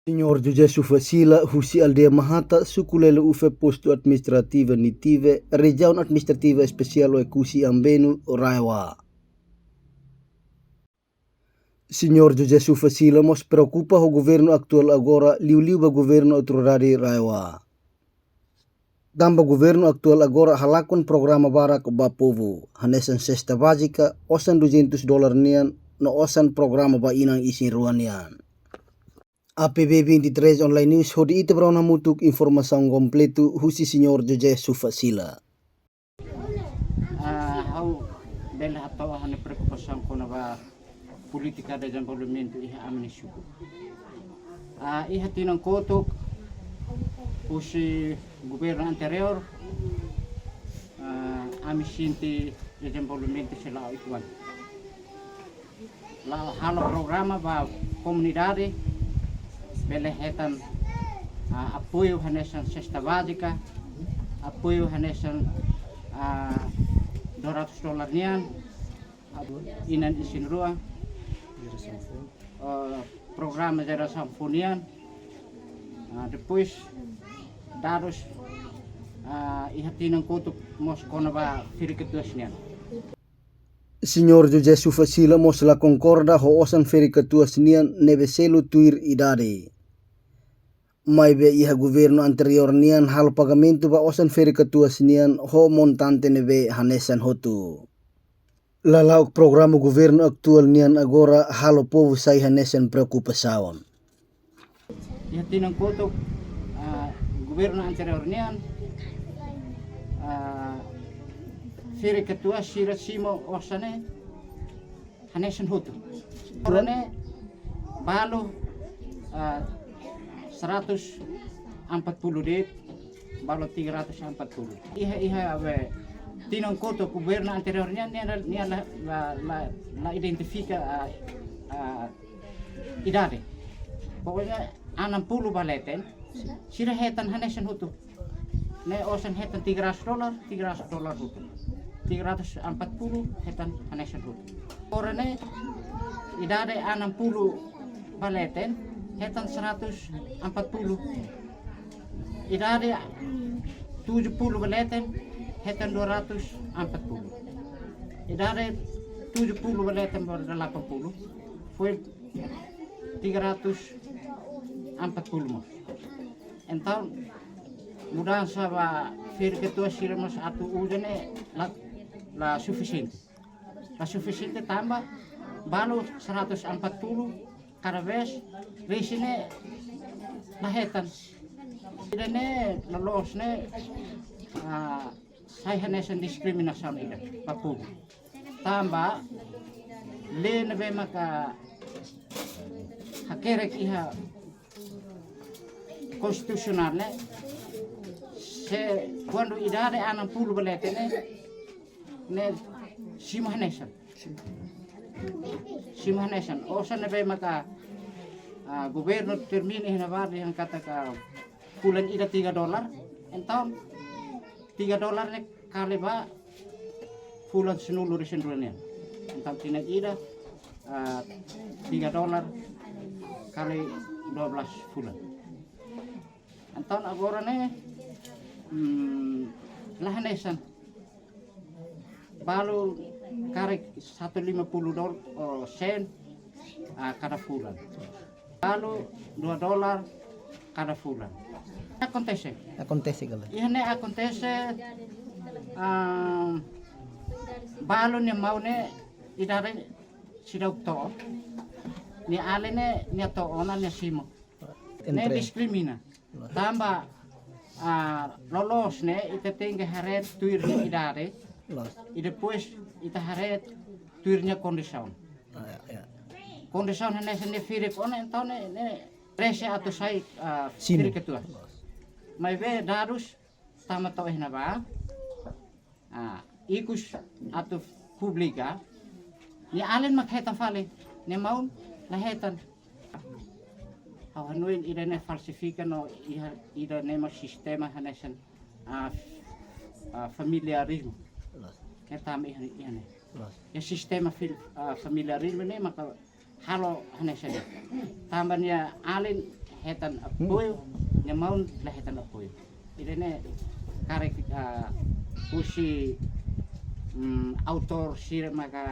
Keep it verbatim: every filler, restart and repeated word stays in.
Señór José Sufa Sila, husi aldeia Mahata, suku Lelo Ufe, postu administrativu Nitibe, rejiaun administrativu espesiál Oekusi Ambenu, RAEOA. Señór José Sufa Sila mós preokupa ho governu atuál agora, liuliu ba governu autoridade RAEOA. Tanba governu atuál agora halakon programa barak ba povu, hanesan sesta bázika, osan duzentus dolar nian, no osan programa ba inan isin-rua nian. A P B vinte e três Online News, hodi ita bá rona hamutuk informasaun kompletu husi Señór José Sufa Sila. Ah, ha'u bele hato'o ha'u-nia preokupasaun kona-ba polítika dezenvolvimentu iha ami-nia suku. Ah, iha tinan kotuk husi governu anteriór, ah, ami sente dezenvolvimentu sei la'o uitoan. La'o halo programa ba komunidade, bele hetan, ah, apoiu hanesan sesta bázika, apoiu hanesan, ah, dua ratus dolar nian, inan isin-rua, eh, programa jerasaun foun nian, ah, depois dadus, ah, iha tinan kotuk mós kona-ba ferik-katuas nian. Señór José Sufa Sila mós la konkorda ho osan ferik-katuas nian ne'ebé selu tuir idade. Maibé iha governu anteriór nian halo pagamentu ba osan ferik-katuas nian ho montante ne'ebé hanesan hotu. Lala'ok programa governu atuál nian agora halo povu sai hanesan preokupasaun. Iha tinan kotuk, ah, governu anteriór nian, ah, ferik-katuas sira simu osan ne'e hanesan hotu. Agora ne'e balu, ah, seratus empat puluh de'it, balu tiga ratus empat puluh. Iha, iha, awe, tinan kotuk governu anteriór nian, nia la, nia la, la, la, la identifika, ah, ah, idade. Pokoknya enam puluh ba leten, sira hetan hanesan hotu. Ne'e osan hetan tiga ratus dolar, tiga ratus dolar hotu. Tiga ratus empat puluh hetan hanesan hotu. Agora ne'e idade enam puluh ba leten, hetan seratus empat puluh. Idade tujuh puluh ba leten, hetan dua ratus empat puluh. Idade tujuh puluh ba leten ba delapan puluh, foin tiga ratus empat puluh mós. Entaun, mudansa ba ferik-katuas sira mós atu uza ne'e la, la sufisiente. La sufisiente tanba balu seratus empat puluh kada vez, resin ne'e la hetan. Ida-ne'e loloos ne'e, ah, sai hanesan diskriminasaun ida ba povu. Tanba lei ne'ebé maka hakerek iha konstitusionál ne'e, se kuandu idade enam puluh ba leten ne'e, ne'e simu hanesan. Simu hanesan. Osan ne'ebé maka, ah, governu determina iha ne'ebá dehan katak fulan ida tiga dolar. Entaun tiga dolar ne'e kali ba fulan sanulu-resin-rua nian. Entaun tinan ida, ah, tiga dolar kali dua belas fulan. Entaun agora ne'e, hmm, la hanesan. Balu karik satu lima puluh dol-, oh, sen, ah, kada fulan. Balu dua dolar kada fulan. Akontese. Akontese kala. Iha ne'e akontese, ah, balu nia maun ne'e idade seidauk to'o. Nia alin ne'e nia to'o ona nia simu. Ne'e entre diskrimina. Tanba, ah, loloos ne'e ita tenke haree tuir nia idade. Loos. I depois ita haree tuir nia kondisaun. Ah, ya, ya. Kondisaun hanesan ne'e ferik ona, entaun ne'e, ne'e rese atu sai, ah, simu. Ferik-katuas. Loos. Maibé dadus tama to'o iha ne'ebá. Ah, ikus atu publika. Nia alin mak hetan fali, nia maun la hetan. Ha'u hanoin ida-ne'e falsifika no iha ida-ne'e mak sistema hanesan, ah, ah, familiarizmu. Loos. Ne'e tama iha, iha ne'e. Loos. Ya sistema fil-, ah, familiarizmu ne'e maka halo hanesan ne'e. Tanba nia alin hetan apoiu, nia maun la hetan apoiu. Ida-ne'e karik, ah, husi, mm, autór sira maka